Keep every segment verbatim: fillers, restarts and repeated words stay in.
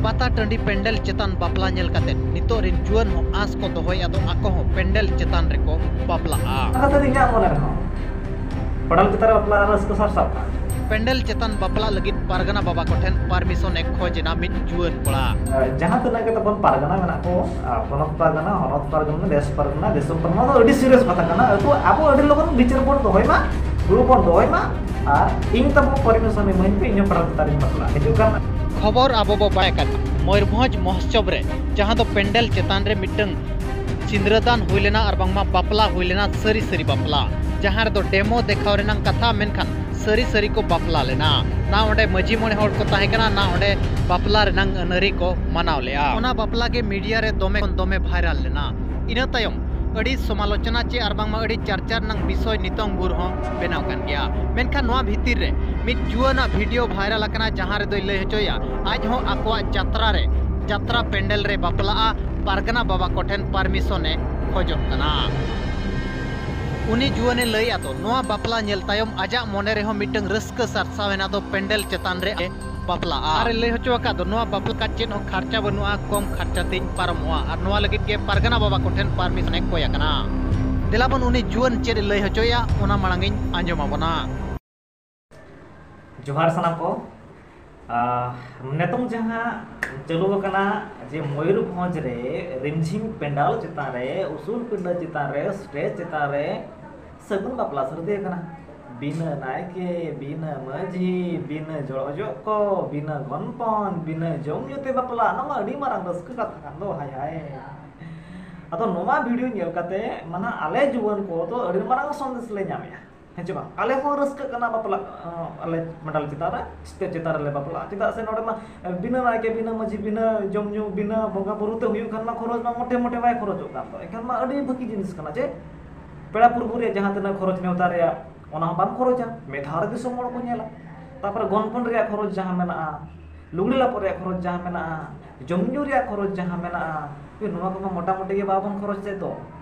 ᱯᱟᱛᱟ ᱴᱟᱺᱰᱤ ᱯᱮᱱᱰᱮᱞ ᱪᱮᱛᱟᱱ ᱵᱟᱯᱞᱟ ᱧᱮᱞ ᱠᱟᱛᱮ ᱱᱤᱛᱚᱜ ᱨᱤᱱ ᱡᱩᱣᱟᱹᱱ ᱦᱚᱸ ᱟᱸᱥ ᱠᱚ ᱫᱚᱦᱚᱭᱮᱫ ᱫᱚ ᱟᱠᱚ ᱦᱚᱸ ᱯᱮᱱᱰᱮᱞ ᱪᱮᱛᱟᱱ ᱨᱮᱠᱚ ᱵᱟᱯᱞᱟᱜᱼᱟ᱾ ᱚᱱᱟ ᱠᱷᱟᱹᱛᱤᱨ ᱤᱧᱟᱹᱜ ᱢᱚᱱᱮ ᱨᱮᱦᱚᱸ ᱯᱮᱱᱰᱮᱞ ᱪᱮᱛᱟᱱ ᱨᱮ ᱵᱟᱯᱞᱟ ᱨᱟᱹᱥᱠᱟᱹ ᱥᱟᱨᱥᱟᱣ ᱠᱟᱱᱟ᱾ ᱯᱮᱱᱰᱮᱞ ᱪᱮᱛᱟᱱ ᱵᱟᱯᱞᱟ ᱞᱟᱹᱜᱤᱫ ᱯᱟᱨᱜᱟᱱᱟ ᱵᱟᱵᱟ ᱠᱚᱴᱷᱮᱱ ᱯᱟᱨᱢᱤᱥᱚᱱ ᱮ ᱠᱷᱚᱡᱽ ᱮᱱᱟ ᱢᱤᱫ ᱡᱩᱣᱟᱹᱱ ᱠᱚᱲᱟ᱾ ᱡᱟᱦᱟᱸ ᱛᱤᱱᱟᱹᱜ ᱜᱮ ᱛᱟᱵᱚᱱ ᱯᱟᱨᱜᱟᱱᱟ ᱢᱮᱱᱟᱜ ᱠᱚ, ᱯᱚᱱᱚᱛ ᱯᱟᱨᱜᱟᱱᱟ, ᱦᱚᱱᱚᱛ ᱯᱟᱨᱜᱟᱱᱟ, ᱫᱮᱥ ᱯᱟᱨᱜᱟᱱᱟ, ᱫᱤᱥᱚᱢ ᱯᱟᱨᱜᱟᱱᱟ ᱫᱚ ᱟᱹᱰᱤ serious ᱠᱟᱛᱷᱟ ᱠᱟᱱᱟ᱾ ᱟᱵᱚ, ᱟᱵᱚ ᱟᱹᱰᱤ ᱞᱚᱜᱚᱱ ᱵᱤᱪᱟᱹᱨ ᱵᱚᱱ ᱫᱚᱦᱚᱭ ᱢᱟ, ᱫᱩᱲᱩᱵ ᱵᱚᱱ ᱫᱚᱦᱚᱭ ᱢᱟ, ᱟᱨ ᱤᱧ ᱛᱟᱵᱚ ᱯᱟᱨᱢᱤᱥᱚᱱ ᱤᱢᱟᱹᱧ ᱯᱮ, ᱤᱧ ᱦᱚᱸ ᱯᱮᱱᱰᱮᱞ ᱪᱮᱛᱟᱱ ᱨᱤᱧ ᱵᱟᱯᱞᱟᱜᱼᱟ᱾ ᱦᱤᱡᱩᱜ ᱠᱟᱱ ᱠᱷᱚᱵᱚᱨ ᱟᱵᱚ ᱵᱚ ᱵᱟᱲᱟᱭ ᱠᱟᱫᱟ, ᱢᱚᱭᱩᱨᱵᱷᱚᱸᱡᱽ ᱢᱚᱦᱳᱛᱥᱚᱵ ᱨᱮ ᱡᱟᱦᱟᱸ ᱫᱚ ᱯᱮᱱᱰᱮᱞ ᱪᱮᱛᱟᱱ ᱨᱮ ᱢᱤᱫᱴᱟᱝ ᱥᱤᱸᱫᱽᱨᱟᱹᱫᱟᱱ ᱦᱩᱭ ᱞᱮᱱᱟ ᱟᱨ ᱵᱟᱝᱢᱟ ᱵᱟᱯᱞᱟ ᱦᱩᱭ ᱞᱮᱱᱟ, ᱥᱟᱹᱨᱤ ᱥᱟᱹᱨᱤ ᱵᱟᱯᱞᱟ, ᱡᱟᱦᱟᱸ ᱨᱮᱫᱚ demo ᱫᱮᱠᱷᱟᱣ ᱨᱮᱱᱟᱜ ᱠᱟᱛᱷᱟ, ᱢᱮᱱᱠᱷᱟᱱ ᱥᱟᱹᱨᱤ ᱥᱟᱹᱨᱤ ᱠᱚ ᱵᱟᱯᱞᱟ ᱞᱮᱱᱟ᱾ ᱱᱟ ᱚᱸᱰᱮ ᱢᱟᱹᱡᱷᱤ ᱢᱚᱬᱮ ᱦᱚᱲ ᱠᱚ ᱛᱟᱦᱮᱸ ᱠᱟᱱᱟ, ᱱᱟ ᱚᱸᱰᱮ ᱵᱟᱯᱞᱟ ᱨᱮᱱᱟᱝ ᱟᱹᱱᱟᱹᱨᱤ ᱠᱚ ᱢᱟᱱᱟᱣ ᱞᱮᱜᱼᱟ᱾ ᱚᱱᱟ ᱵᱟᱯᱞᱟ ᱜᱮ media ᱨᱮ ᱫᱚᱢᱮ ᱠᱷᱚᱱ ᱫᱚᱢᱮ viral ᱞᱮᱱᱟ᱾ ᱤᱱᱟᱹ ᱛᱟᱭᱚᱢ ᱟᱹᱰᱤ ᱥᱚᱢᱟᱞᱳᱪᱚᱱᱟ ᱪᱮ ᱟᱨ ᱵᱟᱝᱢᱟ ᱟᱹᱰᱤ ᱪᱟᱨᱪᱟ ᱨᱮᱱᱟᱝ ᱵᱤᱥᱚᱭ ᱱᱤᱛᱚᱝ ᱵᱷᱳᱨ ᱦᱚᱸ ᱵᱮᱱᱟᱣ ᱠᱟᱱ ᱜᱮᱭᱟ᱾ ᱢᱮᱱᱠᱷᱟᱱ ᱱᱚᱣᱟ ᱵᱷᱤᱛᱤᱨ ᱨᱮ ᱢᱤᱫ ᱡᱩᱣᱟᱹᱱᱟᱜ video viral ᱟᱠᱟᱱᱟ, ᱡᱟᱦᱟᱸ ᱨᱮᱫᱚᱭ ᱞᱟᱹᱭ ᱦᱚᱪᱚᱭᱟ ᱟᱡ ᱦᱚᱸ ᱟᱠᱚᱣᱟᱜ ᱡᱟᱛᱨᱟ ᱨᱮ, ᱡᱟᱛᱨᱟ ᱯᱮᱱᱰᱮᱞ ᱨᱮ ᱵᱟᱯᱞᱟᱜᱼᱟ, ᱯᱟᱨᱜᱟᱱᱟ ᱵᱟᱵᱟ ᱠᱚᱴᱷᱮᱱ permission ᱮ ᱠᱷᱚᱡᱚᱜ ᱠᱟᱱᱟ᱾ ᱩᱱᱤ ᱡᱩᱣᱟᱹᱱᱮ ᱞᱟᱹᱭᱮᱫᱼᱟ ᱫᱚ, ᱱᱚᱣᱟ ᱵᱟᱯᱞᱟ ᱧᱮᱞ ᱛᱟᱭᱚᱢ ᱟᱡᱟᱜ ᱢᱚᱱᱮ ᱨᱮᱦᱚᱸ ᱢᱤᱫᱴᱟᱝ ᱨᱟᱹᱥᱠᱟᱹ ᱥᱟᱨᱥᱟᱣ ᱮᱱᱟ ᱫᱚ ᱯᱮᱱᱰᱮᱞ ᱪᱮᱛᱟᱱ ᱨᱮ ᱵᱟᱯᱞᱟᱜᱼᱟ᱾ ᱟᱨᱮ ᱞᱟᱹᱭ ᱦᱚᱪᱚ ᱟᱠᱟᱫ ᱫᱚ, ᱱᱚᱣᱟ ᱵᱟᱯᱞᱟ ᱪᱮᱫ ᱦᱚᱸ ᱠᱷᱟᱨᱪᱟ ᱵᱟᱹᱱᱩᱜᱼᱟ, ᱠᱚᱢ ᱠᱷᱟᱨᱪᱟ ᱛᱮᱧ ᱯᱟᱨᱚᱢᱚᱜᱼᱟ᱾ ᱟᱨ ᱱᱚᱣᱟ ᱞᱟᱹᱜᱤᱫ ᱜᱮ ᱯᱟᱨᱜᱟᱱᱟ ᱵᱟᱵᱟ ᱠᱚᱴᱷᱮᱱ permission ᱮ ᱠᱚᱭ ᱟᱠᱟᱱᱟ᱾ ᱫᱮᱞᱟ ᱵᱚᱱ ᱩᱱᱤ ᱡᱩᱣᱟᱹᱱ ᱪᱮᱫ ᱮ ᱞᱟᱹᱭ ᱦᱚᱪᱚᱭᱟ, ᱚᱱᱟ ᱢᱟᱲᱟᱝ ᱤᱧ ᱟᱸᱡᱚᱢ ᱟᱵᱚᱱᱟ᱾ ᱡᱚᱦᱟᱨ ᱥᱟᱱᱟᱢ ᱠᱚ᱾ ᱟᱦ, ᱱᱤᱛᱚᱝ ᱡᱟᱦᱟᱸ ᱪᱟᱹᱞᱩ ᱟᱠᱟᱱᱟ ᱡᱮ ᱢᱚᱭᱩᱨᱵᱷᱚᱸᱡᱽ ᱨᱮ ᱨᱤᱢᱡᱷᱤᱢ ᱯᱮᱱᱰᱟᱞ ᱪᱮᱛᱟᱱ ᱨᱮ, ᱩᱥᱩᱞ ᱯᱤᱸᱰᱟᱹ ᱪᱮᱛᱟᱱ ᱨᱮ, stage ᱪᱮᱛᱟᱱ ᱨᱮ ᱥᱟᱹᱜᱩᱱ ᱵᱟᱯᱞᱟ ᱥᱟᱹᱨᱫᱤ ᱟᱠᱟᱱᱟ᱾ ᱵᱤᱱᱟᱹ ᱱᱟᱭᱠᱮ, ᱵᱤᱱᱟᱹ ᱢᱟᱹᱡᱷᱤ, ᱵᱤᱱᱟᱹ ᱡᱚᱲᱚᱡᱚᱜ ᱠᱚ, ᱵᱤᱱᱟᱹ ᱜᱚᱱᱯᱚᱱ, ᱵᱤᱱᱟᱹ ᱡᱚᱢ ᱧᱩ ᱛᱮ ᱵᱟᱯᱞᱟ, ᱱᱚᱣᱟ ᱢᱟ ᱟᱹᱰᱤ ᱢᱟᱨᱟᱝ ᱨᱟᱹᱥᱠᱟᱹ ᱠᱟᱛᱷᱟ ᱠᱟᱱ ᱫᱚ, ᱦᱟᱭ ᱦᱟᱭ᱾ ᱟᱫᱚ ᱱᱚᱣᱟ video ᱧᱮᱞ ᱠᱟᱛᱮ ᱢᱟᱱᱮ ᱟᱞᱮ ᱡᱩᱣᱟᱹᱱ ᱠᱚ ᱫᱚ ᱟᱹᱰᱤ ᱢᱟᱨᱟᱝ ᱥᱟᱸᱫᱮᱥ ᱞᱮ ᱧᱟᱢᱮᱜᱼᱟ, ᱦᱮᱸ ᱪᱮ ᱵᱟᱝ? ᱟᱞᱮ ᱦᱚᱸ ᱨᱟᱹᱥᱠᱟᱹᱜ ᱠᱟᱱᱟ ᱵᱟᱯᱞᱟ, ᱟᱸ, ᱟᱞᱮ ᱯᱮᱱᱰᱟᱞ ᱪᱮᱛᱟᱱ ᱨᱮ, stage ᱪᱮᱛᱟᱱ ᱨᱮᱞᱮ ᱵᱟᱯᱞᱟᱜᱼᱟ᱾ ᱪᱮᱫᱟᱜ ᱥᱮ ᱱᱚᱰᱮ ᱢᱟ, ᱟᱸ, ᱵᱤᱱᱟᱹ ᱱᱟᱭᱠᱮ, ᱵᱤᱱᱟᱹ ᱢᱟᱹᱡᱷᱤ, ᱵᱤᱱᱟᱹ ᱡᱚᱢ ᱧᱩ, ᱵᱤᱱᱟᱹ ᱵᱚᱸᱜᱟ ᱵᱩᱨᱩ ᱛᱮ ᱦᱩᱭᱩᱜ ᱠᱷᱟᱱ ᱢᱟ ᱠᱷᱚᱨᱚᱪ ᱢᱟ ᱢᱚᱴᱮ ᱢᱚᱴᱮ ᱵᱟᱭ ᱠᱷᱚᱨᱚᱪᱚᱜ ᱠᱟᱱ ᱫᱚ᱾ ᱮᱱᱠᱷᱟᱱ ᱢᱟ ᱟᱹᱰᱤ ᱵᱷᱟᱹᱜᱤ ᱡᱤᱱᱤᱥ ᱠᱟᱱᱟ ᱡᱮ ᱯᱮᱲᱟ ᱯᱩᱨᱵᱷᱩ ᱨᱮᱭᱟᱜ ᱡᱟᱦᱟᱸ ᱛᱤᱱᱟᱹᱜ ᱠᱷᱚᱨᱚᱪ ᱱᱮᱣᱛᱟ ᱨᱮᱭᱟᱜ, ᱚᱱᱟ ᱦᱚᱸ ᱵᱟᱢ ᱠᱷᱚᱨᱚᱪᱟ, ᱢᱤᱫ ᱫᱷᱟᱣ ᱨᱮ ᱫᱤᱥᱚᱢ ᱦᱚᱲ ᱠᱚ ᱧᱮᱞᱟ᱾ ᱛᱟᱨᱯᱚᱨᱮ ᱜᱚᱱᱯᱚᱱ ᱨᱮᱭᱟᱜ ᱠᱷᱚᱨᱚᱪ ᱡᱟᱦᱟᱸ ᱢᱮᱱᱟᱜᱼᱟ, ᱞᱩᱜᱽᱲᱤ ᱞᱟᱯᱚ ᱨᱮᱭᱟᱜ ᱠᱷᱚᱨᱚᱪ ᱡᱟᱦᱟᱸ ᱢᱮᱱᱟᱜᱼᱟ, ᱡᱚᱢ ᱧᱩ ᱨᱮᱭᱟᱜ ᱠᱷᱚᱨᱚᱪ ᱡᱟᱦᱟᱸ ᱢᱮᱱᱟᱜᱼᱟ, ᱱᱚᱣᱟ ᱠᱚᱢᱟ ᱢᱚᱴᱟᱢᱩᱴᱤ ᱜᱮ ᱵᱟᱵᱚᱱ ᱠᱷᱚᱨᱚᱪ ᱞᱮᱫ ᱫᱚ᱾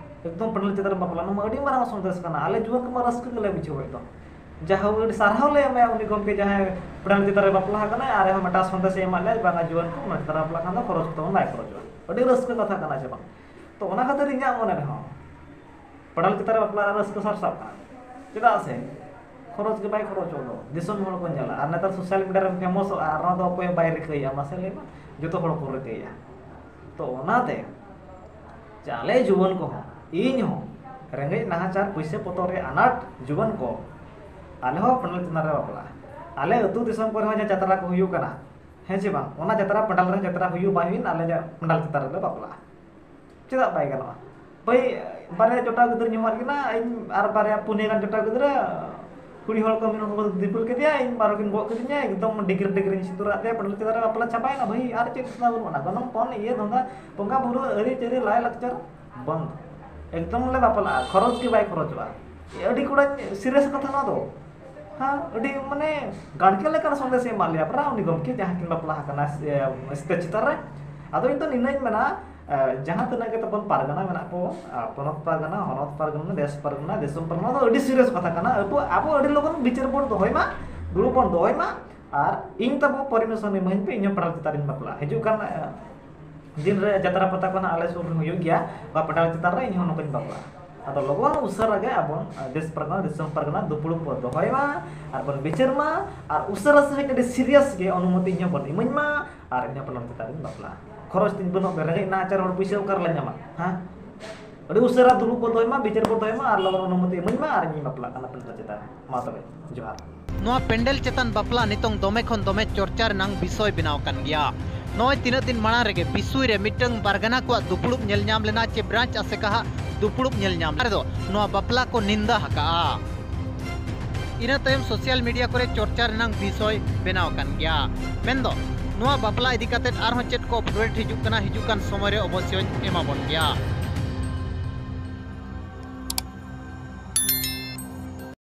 ᱮᱠᱫᱚᱢ ᱯᱮᱱᱰᱮᱞ ᱪᱮᱛᱟᱱ ᱨᱮ ᱵᱟᱯᱞᱟ, ᱱᱚᱣᱟ ᱢᱟ ᱟᱹᱰᱤ ᱢᱟᱨᱟᱝ ᱥᱟᱸᱫᱮᱥ ᱠᱟᱱᱟ᱾ ᱟᱞᱮ ᱡᱩᱣᱟᱹᱱ ᱠᱚᱢᱟ ᱨᱟᱹᱥᱠᱟᱹ ᱜᱮᱞᱮ ᱵᱩᱡᱷᱟᱹᱣᱮᱫ ᱫᱚ᱾ ᱡᱟᱦᱟᱸ ᱟᱹᱰᱤ ᱥᱟᱨᱦᱟᱣ ᱞᱮ ᱮᱢᱟᱭᱟ ᱩᱱᱤ ᱜᱚᱢᱠᱮ, ᱡᱟᱦᱟᱸᱭ ᱯᱮᱲᱟ ᱪᱮᱛᱟᱱ ᱨᱮ ᱵᱟᱯᱞᱟ ᱟᱠᱟᱱᱟᱭ ᱟᱨ ᱮᱦᱚᱸ ᱢᱤᱫᱴᱟᱝ ᱥᱚᱱᱫᱮᱥ ᱮ ᱮᱢᱟᱫ ᱞᱮᱭᱟ, ᱵᱟᱝᱟ ᱡᱩᱣᱟᱹᱱ ᱠᱚ ᱚᱱᱟ ᱪᱮᱛᱟᱱ ᱨᱮ ᱵᱟᱯᱞᱟ ᱠᱷᱟᱱ ᱫᱚ ᱠᱷᱚᱨᱚᱪ ᱠᱚ ᱛᱟᱵᱚᱱ ᱵᱟᱭ ᱠᱷᱚᱨᱚᱪᱚᱜᱼᱟ᱾ ᱟᱹᱰᱤ ᱨᱟᱹᱥᱠᱟᱹ ᱠᱟᱛᱷᱟ ᱠᱟᱱᱟ ᱥᱮ ᱵᱟᱝ? ᱛᱚ ᱚᱱᱟ ᱠᱷᱟᱹᱛᱤᱨ ᱤᱧᱟᱹᱜ ᱢᱚᱱᱮ ᱨᱮᱦᱚᱸ ᱯᱮᱲᱟ ᱪᱮᱛᱟᱱ ᱨᱮ ᱵᱟᱯᱞᱟ ᱨᱮ ᱨᱟᱹᱥᱠᱟᱹ ᱥᱟᱨᱥᱟᱜ ᱠᱟᱱᱟ᱾ ᱪᱮᱫᱟᱜ ᱥᱮ ᱠᱷᱚᱨᱚᱪ ᱜᱮ ᱵᱟᱭ ᱠᱷᱚᱨᱚᱪᱚᱜ ᱫᱚ, ᱫᱤᱥᱚᱢ ᱦᱚᱲ ᱠᱚ ᱧᱮᱞᱟ᱾ ᱟᱨ ᱱᱮᱛᱟᱨ ᱥᱳᱥᱟᱞ ᱢᱤᱰᱤᱭᱟ ᱨᱮᱢ ᱯᱷᱮᱢᱚᱥᱚᱜᱼᱟ, ᱟᱨ ᱚᱱᱟ ᱫᱚ ᱚᱠᱚᱭ ᱦᱚᱸ ᱵᱟᱭ ᱨᱤᱠᱟᱹᱭᱟ, ᱢᱟᱥᱮ ᱞᱟᱹᱭ ᱢᱮ, ᱡᱚᱛᱚ ᱦᱚᱲ ᱠᱚ ᱨᱤᱠᱟᱹᱭᱟ᱾ ᱛᱚ ᱚᱱᱟᱛᱮ ᱡᱮ ᱟᱞᱮ ᱡᱩᱣᱟᱹᱱ ᱠᱚᱦᱚᱸ, ᱤᱧ ᱦᱚᱸ ᱨᱮᱸᱜᱮᱡ ᱱᱟᱦᱟᱪᱟᱨ ᱯᱩᱭᱥᱟᱹ ᱯᱚᱛᱚᱵ ᱨᱮ ᱟᱱᱟᱴ ᱡᱩᱣᱟᱹᱱ ᱠᱚ, ᱟᱞᱮ ᱦᱚᱸ ᱯᱮᱱᱰᱮᱞ ᱪᱮᱛᱟᱱ ᱨᱮ ᱵᱟᱯᱞᱟ᱾ ᱟᱞᱮ ᱟᱹᱛᱩ ᱫᱤᱥᱚᱢ ᱠᱚᱨᱮ ᱦᱚᱸ ᱡᱟᱦᱟᱸ ᱡᱟᱛᱨᱟ ᱠᱚ ᱦᱩᱭᱩᱜ ᱠᱟᱱᱟ, ᱦᱮᱸ ᱪᱮ ᱵᱟᱝ, ᱚᱱᱟ ᱡᱟᱛᱨᱟ ᱯᱮᱱᱰᱮᱞ ᱨᱮ ᱡᱟᱛᱨᱟ ᱦᱩᱭᱩᱜ ᱵᱟᱝ ᱦᱩᱭᱩᱜ, ᱟᱞᱮ ᱡᱟ ᱯᱮᱱᱰᱮᱞ ᱪᱮᱛᱟᱱ ᱨᱮᱞᱮ ᱵᱟᱯᱞᱟᱜᱼᱟ᱾ ᱪᱮᱫᱟᱜ ᱵᱟᱭ ᱜᱟᱱᱚᱜᱼᱟ? ᱵᱷᱟᱹᱭ, ᱵᱟᱨᱭᱟ ᱡᱚᱴᱟᱣ ᱜᱤᱫᱽᱨᱟᱹᱧ ᱦᱚᱦᱚᱣᱟᱫ ᱠᱤᱱᱟ, ᱤᱧ ᱟᱨ ᱵᱟᱨᱭᱟ ᱯᱩᱱᱭᱟᱹ ᱜᱟᱱ ᱡᱚᱴᱟᱣ ᱜᱤᱫᱽᱨᱟᱹ, ᱠᱩᱲᱤ ᱦᱚᱲ ᱠᱚ ᱢᱤᱫ ᱦᱚᱲ ᱠᱚ ᱫᱤᱯᱤᱞ ᱠᱮᱫᱮᱭᱟ, ᱤᱧ ᱵᱟᱨᱚ ᱠᱤᱱ ᱜᱚᱜ ᱠᱤᱫᱤᱧᱟ, ᱮᱠᱫᱚᱢ ᱰᱤᱜᱽᱨᱤ ᱰᱤᱜᱽᱨᱤᱧ ᱥᱤᱸᱫᱩᱨᱟᱜ ᱛᱮ ᱯᱮᱱᱰᱮᱞ ᱪᱮᱛᱟᱱ ᱨᱮ ᱵᱟᱯᱞᱟ ᱪᱟᱵᱟᱭᱮᱱᱟ᱾ ᱵᱷᱟᱹᱭ, ᱟᱨ ᱪᱮᱫ ᱪᱤᱱᱛᱟᱹ ᱵᱟᱹᱱᱩᱜᱼᱟ? ᱜᱚᱱᱚᱝ ᱯᱚᱱ, ᱤᱭᱟᱹ ᱫᱷᱚᱸᱫᱟ, ᱵᱚᱸᱜᱟ ᱵᱩᱨᱩ, ᱟᱹᱨᱤᱪᱟᱹᱞᱤ, ᱞᱟᱭᱼᱞᱟᱠᱪᱟᱨ ᱵᱚᱱᱫ᱾ ᱮᱠᱫᱚᱢ ᱞᱮ ᱵᱟᱯᱞᱟᱜᱼᱟ, ᱠᱷᱚᱨᱚᱪ ᱜᱮ ᱵᱟᱭ ᱠᱷᱚᱨᱚᱪᱚᱜᱼᱟ᱾ ᱟᱹᱰᱤ ᱠᱚᱲᱟ serious ᱠᱟᱛᱷᱟ ᱱᱚᱣᱟ ᱫᱚ᱾ ᱦᱮᱸ, ᱟᱹᱰᱤ ᱢᱟᱱᱮ ᱜᱟᱲᱠᱮ ᱞᱮᱠᱟᱱ ᱥᱚᱱᱫᱮᱥ ᱮ ᱮᱢᱟᱫ ᱞᱮᱭᱟ ᱯᱨᱟ ᱩᱱᱤ ᱜᱚᱢᱠᱮ, ᱡᱟᱦᱟᱸ ᱠᱤᱱ ᱵᱟᱯᱞᱟ ᱟᱠᱟᱱᱟ ᱥᱮ, ᱥᱴᱮᱡᱽ ᱪᱮᱛᱟᱱ ᱨᱮ᱾ ᱟᱫᱚ ᱤᱧ ᱫᱚ ᱱᱤᱱᱟᱹᱧ ᱢᱮᱱᱟ, ᱮ, ᱡᱟᱦᱟᱸ ᱛᱤᱱᱟᱹᱜ ᱜᱮ ᱛᱟᱵᱚᱱ ᱯᱟᱨᱜᱟᱱᱟ ᱢᱮᱱᱟᱜ ᱠᱚ, ᱟ, ᱯᱚᱱᱚᱛ ᱯᱟᱨᱜᱟᱱᱟ, ᱦᱚᱱᱚᱛ ᱯᱟᱨᱜᱟᱱᱟ, ᱫᱮᱥ ᱯᱟᱨᱜᱟᱱᱟ, ᱫᱤᱥᱚᱢ ᱯᱟᱨᱜᱟᱱᱟ, ᱱᱚᱣᱟ ᱫᱚ ᱟᱹᱰᱤ serious ᱠᱟᱛᱷᱟ ᱠᱟᱱᱟ᱾ ᱟᱵᱚ, ᱟᱵᱚ ᱟᱹᱰᱤ ᱞᱚᱜᱚᱱ ᱵᱤᱪᱟᱹᱨ ᱵᱚᱱ ᱫᱚᱦᱚᱭ ᱢᱟ, ᱫᱩᱲᱩᱵ ᱵᱚᱱ ᱫᱚᱦᱚᱭ ᱢᱟ, ᱟᱨ ᱤᱧ ᱛᱟᱵᱚ permission ᱤᱢᱟᱹᱧ ᱯᱮ, ᱤᱧ ᱦᱚᱸ ᱯᱮᱱᱰᱮᱞ ᱪᱮᱛᱟᱱ ᱨᱤᱧ ᱵᱟᱯᱞᱟᱜᱼᱟ᱾ ᱦᱤᱡᱩᱜ ᱠᱟᱱ, ᱮ, ᱫᱤᱱ ᱨᱮ ᱡᱟᱛᱨᱟ ᱯᱟᱛᱟ ᱠᱚ ᱱᱟᱜ ᱟᱞᱮ ᱥᱩᱨ ᱨᱮ ᱦᱩᱭᱩᱜ ᱜᱮᱭᱟ, ᱵᱟ ᱯᱮᱱᱰᱮᱞ ᱪᱮᱛᱟᱱ ᱨᱮ ᱤᱧ ᱦᱚᱸ ᱱᱚᱝᱠᱟᱧ ᱵᱟᱯᱞᱟᱜᱼᱟ᱾ ᱟᱫᱚ ᱞᱚᱜᱚᱱ ᱩᱥᱟᱹᱨᱟ ᱜᱮ ᱟᱵᱚ, ᱮ, ᱫᱮᱥ ᱯᱟᱨᱜᱟᱱᱟ, ᱫᱤᱥᱚᱢ ᱯᱟᱨᱜᱟᱱᱟ ᱫᱩᱯᱲᱩᱵ ᱵᱚ ᱫᱚᱦᱚᱭ ᱢᱟ, ᱟᱨ ᱵᱚᱱ ᱵᱤᱪᱟᱹᱨ ᱢᱟ, ᱟᱨ ᱩᱥᱟᱹᱨᱟ ᱥᱟᱺᱦᱤᱡ ᱟᱹᱰᱤ serious ᱜᱮ ᱚᱱᱩᱢᱚᱛᱤ ᱤᱧ ᱦᱚᱸ ᱵᱚᱱ ᱤᱢᱟᱹᱧ ᱢᱟ, ᱟᱨ ᱤᱧ ᱦᱚᱸ ᱯᱮᱱᱰᱮᱞ ᱪᱮᱛᱟᱱ ᱨᱤᱧ ᱵᱟᱯᱞᱟᱜᱼᱟ᱾ ᱠᱷᱚᱨᱚᱪ ᱛᱤᱧ ᱵᱟᱹᱱᱩᱜ ᱫᱚ, ᱨᱮᱸᱜᱮᱡ ᱱᱟᱪᱟᱨ ᱦᱚᱲ ᱯᱩᱭᱥᱟᱹ ᱚᱠᱟ ᱨᱮᱞᱮ ᱧᱟᱢᱟ? ᱦᱮᱸ? ᱟᱹᱰᱤ ᱩᱥᱟᱹᱨᱟ ᱫᱩᱲᱩᱵ ᱵᱚ ᱫᱚᱦᱚᱭ ᱢᱟ, ᱵᱤᱪᱟᱹᱨ ᱵᱚ ᱫᱚᱦᱚᱭ ᱢᱟ, ᱟᱨ ᱞᱚᱜᱚᱱ ᱚᱱᱩᱢᱚᱛᱤ ᱤᱢᱟᱹᱧ ᱢᱟ, ᱟᱨ ᱤᱧᱤᱧ ᱵᱟᱯᱞᱟᱜ ᱠᱟᱱᱟ ᱯᱮᱱᱰᱮᱞ ᱪᱮᱛᱟᱱ ᱨᱮ᱾ ᱢᱟ ᱛᱚᱵᱮ, ᱡᱚᱦᱟᱨ᱾ ᱱᱚᱣᱟ ᱯᱮᱱᱰᱮᱞ ᱪᱮᱛᱟᱱ ᱵᱟᱯᱞᱟ ᱱᱤᱛᱚᱝ ᱫᱚᱢᱮ ᱠᱷᱚᱱ ᱫᱚᱢᱮ ᱪᱚᱨᱪᱟ ᱨᱮᱱᱟᱝ ᱵᱤᱥᱚᱭ ᱵᱮᱱᱟᱣ ᱟᱠᱟᱱ ᱜᱮᱭᱟ᱾ ᱱᱚᱜᱼᱚᱭ ᱛᱤᱱᱟᱹᱜ ᱫᱤᱱ ᱢᱟᱲᱟᱝ ᱨᱮᱜᱮ ᱵᱤᱥᱩᱭ ᱨᱮ ᱢᱤᱫᱴᱟᱝ ᱯᱟᱨᱜᱟᱱᱟ ᱠᱚᱣᱟᱜ ᱫᱩᱯᱲᱩᱵ ᱧᱮᱞ ᱧᱟᱢ ᱞᱮᱱᱟ, ᱪᱮ ᱵᱨᱟᱧᱪ ᱟᱥᱮᱠᱟ ᱦᱟᱜ ᱫᱩᱯᱲᱩᱵ ᱧᱮᱞ ᱧᱟᱢ ᱨᱮᱫᱚ ᱱᱚᱣᱟ ᱵᱟᱯᱞᱟ ᱠᱚ ᱱᱤᱱᱫᱟ ᱟᱠᱟᱜᱼᱟ᱾ ᱤᱱᱟᱹ ᱛᱟᱭᱚᱢ ᱥᱳᱥᱟᱞ ᱢᱤᱰᱤᱭᱟ ᱠᱚᱨᱮ ᱪᱚᱨᱪᱟ ᱨᱮᱱᱟᱝ ᱵᱤᱥᱚᱭ ᱵᱮᱱᱟᱣ ᱟᱠᱟᱱ ᱜᱮᱭᱟ᱾ ᱢᱮᱱᱫᱚ ᱱᱚᱣᱟ ᱵᱟᱯᱞᱟ ᱤᱫᱤ ᱠᱟᱛᱮᱫ ᱟᱨᱦᱚᱸ ᱪᱮᱫ ᱠᱚ ᱟᱯᱰᱮᱴ ᱦᱤᱡᱩᱜ ᱠᱟᱱᱟ, ᱦᱤᱡᱩᱜ ᱠᱟᱱ ᱥᱚᱢᱚᱭ ᱨᱮ ᱚᱵᱚᱥᱥᱳᱭ ᱮᱢᱟᱵᱚᱱ ᱜᱮᱭᱟ᱾